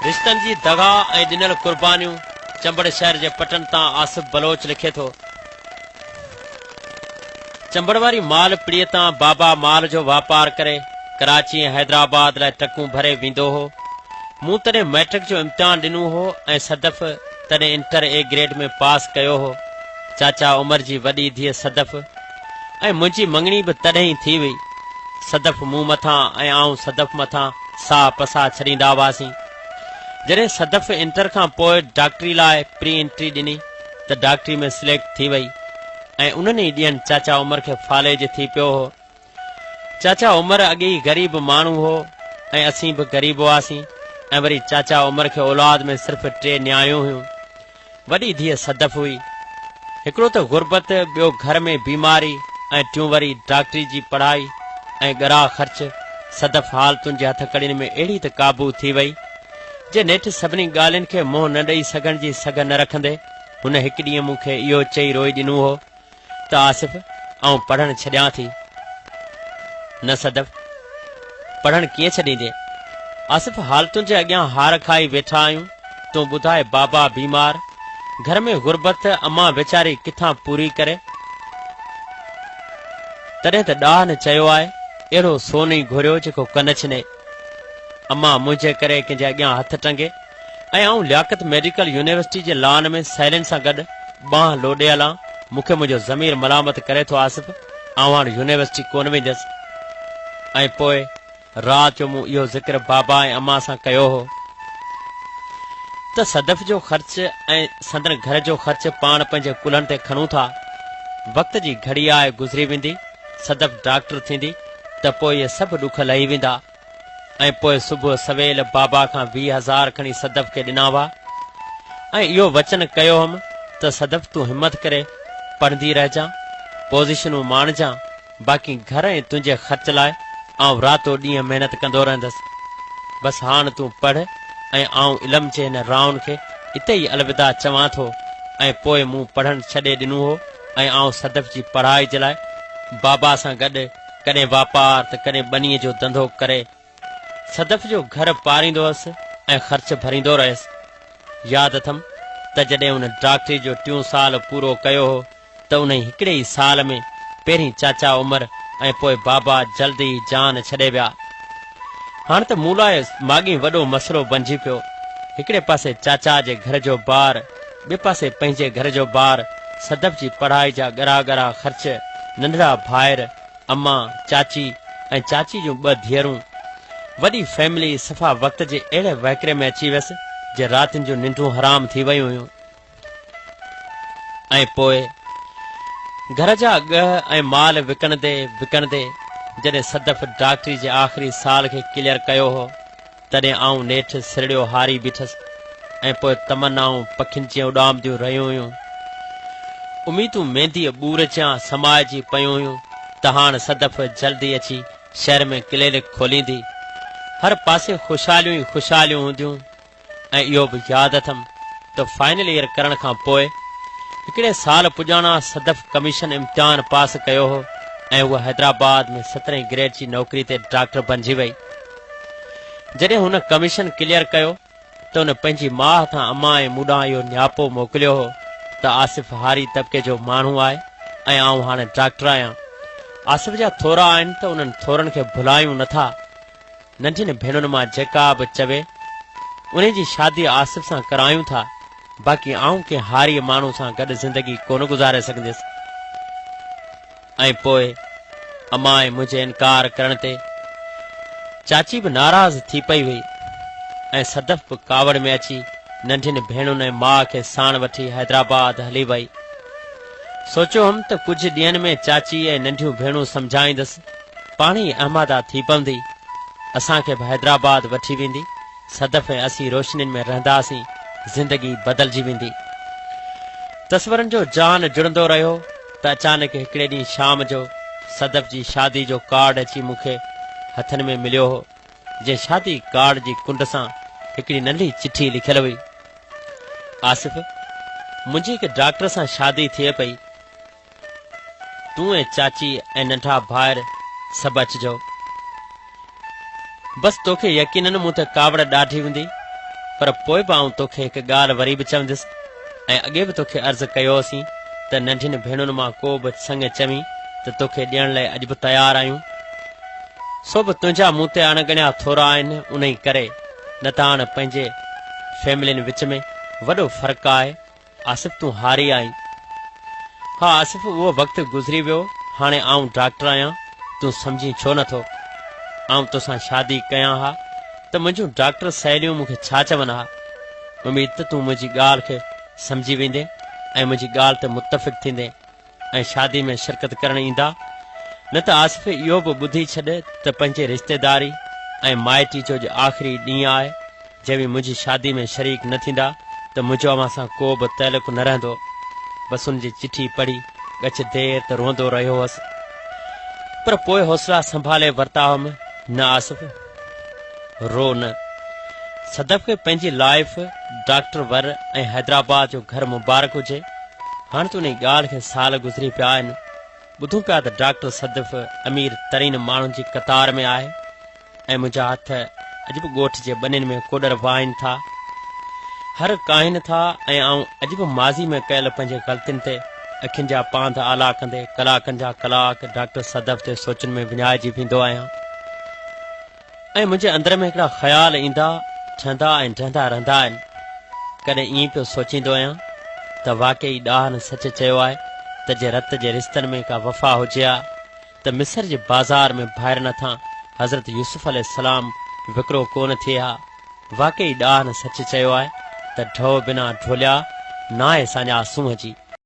رشتن جي دغا ۽ ڏنل قربانيون چمبڙ شهر جي پٽن تان آصف بلوچ لکي ٿو. چمبڙ واري مال پڙيء تان بابا مال جو واپار ڪري ڪراچي ۽ حيدرآباد لاء ٽرڪون ڀري ويندو هو. مون تڏهن مئٽرڪ جو امتحان ڏنو هو ۽ صدف تڏهن انٽر اي گريڊ ۾ پاس ڪيو هو. چاچا عمر جي وڏي ڌيء صدف ۽ منهنجي مڱڻي به تڏهن ئي ٿي هئي. صدف مون مٿان ۽ آئون صدف مٿان ساهه پساهه ڇڏيندا هئاسين. جڏهن صدف انٽر کان پوء ڊاڪٽري لاء پري انٽري ڏني ته ڊاڪٽري ۾ سليڪٽ ٿي وئي ۽ انهن ئي ڏينهن چاچا عمر کي فالج ٿي پيو هو. چاچا عمر اڳي ئي غريب ماڻهو هو ۽ اسين به غريب هئاسين ۽ وري چاچا عمر کي اولاد ۾ صرف ٽي نياڻيون هيون. وڏي ڌيء صدف هئي. هڪڙو ته غربت، ٻيو گهر ۾ بيماري ۽ ٽيون وري ڊاڪٽري جي پڙهائي ۽ ڳرا خرچ. صدف حالتن جي هٿڪڙين ۾ اهڙي ته قابو ٿي وئي، جي نيٺ سڀني ڳالهين کي منهن نه ڏئي سگهڻ جي سگهه نه رکندي هن هڪ ڏينهن مون کي اهو چئي روئي ڏنو هو ته آصف آئون پڙهڻ ڇڏيان ٿي. نه صدف، پڙهڻ ڪيئن ڇڏيندين؟ آصف حالتن جي اڳيان هار کائي ويٺا آهيون، تون ٻڌاء بابا بيمار، گهر ۾ غربت، امان ويچاري ڪٿان پوري ڪري؟ تڏهن ته ڏاهن چيو آهي، اهڙو سون ئي گهريو جيڪو ڪن ڇني. امان منهنجي ڪري ڪنهن جي اڳيان هٿ ٽنگي ۽ آئون لياقت ميڊيڪل يونيورسٽي جي لان ۾ سهيلين سان گڏ ٻانهن لوڏي هلان، مون کي منهنجو ضمير ملامت ڪري ٿو آصف، آئون هاڻ يونيورسٽي ڪونه وينديس. ۽ پوء رات جو مون اهو ذڪر بابا ۽ امان سان ڪيو هو ته صدف جو خرچ ۽ سندن گهر جو خرچ پاڻ پنهنجي ڪلهن تي کڻون ٿا. وقت جي گهڙي آهي گذري ويندي، صدف ڊاڪٽر ٿيندي ته پوء اهي سڀ ڏک لهي ويندا. ۽ پوء صبح سويل بابا کان 20 هزار کڻي صدف کي ڏنا هئا ۽ اهو وچن ڪيو هئم ته صدف تون همت ڪري پڙهندي رهجان، پوزيشنون ماڻجان، باقي گهر ۽ تنهنجي خرچ لاء آئون راتو ڏينهن محنت ڪندو رهندس. بس هاڻ تون پڙهه ۽ آئون علم جي هن راهن کي اتي ئي الوداع چوان ٿو ۽ پوء مون پڙهڻ ڇڏي ڏنو هو ۽ آئون صدف جي پڙهائي جي لاء بابا سان گڏ ڪڏهن واپار ته ڪڏهن ٻنيء جو ڌنڌو ڪري صدف جو گهر پاريندو هئس ۽ خرچ ڀريندو رهيس. ياد اٿم ته جڏهن هن ڊاڪٽري جو ٽيون سال پورو ڪيو هو ته انهي هڪڙي ئي سال ۾ پهرين چاچا عمر ۽ پوء بابا جلد ئي جان ڇڏي ويا. هاڻ ته مون لاء ماڳهين وڏو مسئلو بنجي پيو. هڪڙي پاسي چاچا جي گهر جو بار، ٻئي پاسي پنهنجي گهر جو بار، صدف جي پڙهائي جا ڳرا ڳرا خرچ، ننڍڙا ڀائر، امان، چاچي ۽ چاچي جون ٻه ڌيئرون. وڏي فيملي صفا وقت جي اهڙي وهڪري ۾ اچي ويس جي راتين جون ننڊون حرام ٿي ويون هيون. ۽ پوء گهر جا ڳهه ۽ مال وڪڻندي وڪڻندي جڏهن صدف ڊاڪٽري جي آخري سال کي ڪليئر ڪيو هو تڏهن آئون نيٺ سرڙيو هاري بيٺس ۽ پوء تمنائون پکين جيان اڏامنديون رهيون هيون. اميدون مينديء ٻور جيان سمائجي پيون هيون ته هاڻ صدف جلد ئي اچي شهر ۾ ڪلينڪ کوليندي. هر پاسي خوشحاليون ئي خوشحاليون هونديون. ۽ اهو به ياد اٿم ته فائنل ايئر ڪرڻ کان پوء هڪڙي سال پڄاڻان صدف ڪميشن امتحان پاس ڪيو هو ۽ هوء حيدرآباد ۾ سترهين گريڊ جي نوڪري تي ڊاڪٽر بنجي وئي. جڏهن هن ڪميشن ڪليئر ڪيو ته هن پنهنجي ماء هٿان امان ۽ مون ڏانهن اهو نياپو موڪليو هو ته آصف هاري طبقي جو ماڻهو آهي ۽ آئون هاڻي ڊاڪٽر آهيان. آصف جا ٿورا آهن ته انهن ٿورن کي ڀلايون نٿا. ننڍين ڀيڻن مان جيڪا به چوي، انهي جي شادي آصف سان ڪرايون ٿا، باقي آئون ڪنهن هاريء ماڻهو سان گڏ زندگي ڪونه گذاري سگهنديس. ۽ پوء امان ۽ منهنجي انڪار ڪرڻ تي چاچي به ناراض ٿي پئي هئي ۽ صدف به ڪاوڙ ۾ اچي ننڍين ڀيڻن ۽ ماء کي ساڻ وٺي حيدرآباد هلي وئي. سوچيو هئم ته ڪجهه ڏينهن ۾ چاچي ۽ ننڍيون ڀيڻون سمجهائيندس. پاڻ ئي احماده ٿي پوندي. اسان کي به حيدرآباد وٺي ويندي. صدف ۽ اسين روشنين ۾ رهنداسين. زندگي بدلجي ويندي. تصورن جو جهان جڙندو رهيو ته اچانڪ هڪڙي ڏينهن شام جو صدف جي شادي جو ڪارڊ اچي مون کي هٿن ۾ مليو هو، جنهن شادي ڪارڊ جي ڪنڊ سان هڪڙي ننڍي چٺي لکيل هئي. آصف، منهنجي هڪ ڊاڪٽر سان شادي ٿئي پئي. تون ۽ چاچي ۽ ننڍا ڀائر سڀ اچجو. بس توکي يقينن مون تي ڪاوڙ ڏاڍي هوندي. پر پوء به آئون توکي هڪ ڳالهه وري به چوندس ۽ اڳي به توکي عرض ڪيو هوسين ته ننڍين ڀيڻن مان ڪو به سڱ چوين ته توکي ڏيڻ لئه اڄ به تيار آهيون. سو به تنهنجا مون تي اڻ ڳڻيا ٿورا آهن انهي ڪري نه ته هاڻ پنهنجي فيملين وچ ۾ وڏو فرق آهي. آصف تون هاري آهين. ها آصف اهو وقت گذري ويو هاڻي آئون ڊاڪٽر آهيان تون سمجهين ڇو نه ٿو. آئون توسان شادي ڪيان ها ته منهنجون ڊاڪٽر سهيليون مون کي ڇا چون ها. اميد ته تون منهنجي ڳالهه کي سمجهي ويندين ۽ منهنجي ڳالهه تي متفق ٿيندين. ۽ شادي ۾ شرڪت ڪرڻ ايندا، نه ته آصف اهو به ٻڌي ڇڏ ته پنهنجي رشتيداري ۽ مائٽي جو اڄ آخري ڏينهن آهي، جيوين منهنجي شادي ۾ شريڪ نه ٿيندا ته منهنجو اوهان سان ڪو به تعلق نه رهندو. بس ان جي چٺي پڙهي ڳچ دير ته روئندو رهيو هوس، پر پوء حوصلا سنڀالي ورتا هئم، نه آصف! رو نه. صدف کي پنهنجي لائيف، ڊاڪٽر ور ۽ حيدرآباد جو گهر مبارڪ هجي. هاڻ ته انهي ڳالهه کي سال گذري پيا آهن. ٻڌون پيا ته ڊاڪٽر صدف امير ترين ماڻهن جي قطار ۾ آهي ۽ منهنجا هٿ اڄ به ڳوٺ جي ٻنين ۾ ڪوڏر واهين ٿا. هر ڪاهين ٿا ۽ آئون اڄ به ماضي ۾ ڪيل پنهنجي غلطين تي اکين جا پانڌ آلا ڪندي ڪلاڪن جا ڪلاڪ ڊاڪٽر صدف تي سوچن ۾ وڃائجي ويندو آهيان ۽ منهنجي اندر ۾ هڪڙا خيال ايندا، ٺهندا ۽ ڊهندا رهندا آهن. ڪڏهن ائين پيو سوچيندو آهيان ته واقعي ڏاهن سچ چيو آهي ته جي رت جي رشتن ۾ ڪا وفا هجي ها ته مصر جي بازار ۾ ڀائرن هٿان حضرت يوسف عليه السلام وڪرو ڪونه ٿئي ها. واقعي ڏاهن سچ چيو آهي ته ڍؤ بنا ڍوليا ناهي ساڃاهه سونهن جي.